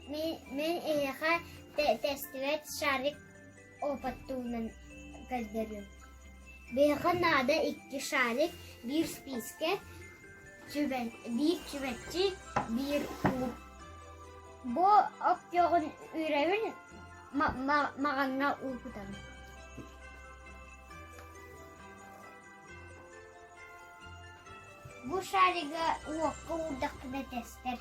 Мин эһиэхэ тэстибэт шарик опыт туһунан көрдөрүөм. Биһиэхэ наада икки шарик, биир спиискэ, биир чүмэччи, биир уу. Бу оптуоҕун үрэбин маҕаҥҥа уу кутабын. Бу шарига уокка уурдахпына тэстэр.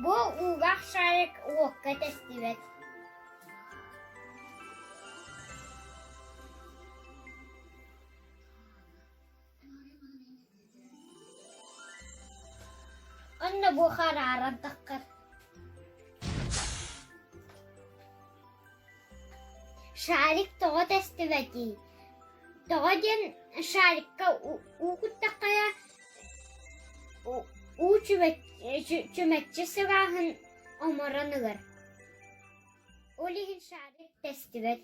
Бу уугах шарик уокка тэстибэт. Онно бу харааран таххар. Шарик тоҕо тэстибэтий? Тоҕо диэн шарикка уу куттаххына уу чүмэччи сыбааһын оморон ылар. Ол иһин шарик тэстибэт.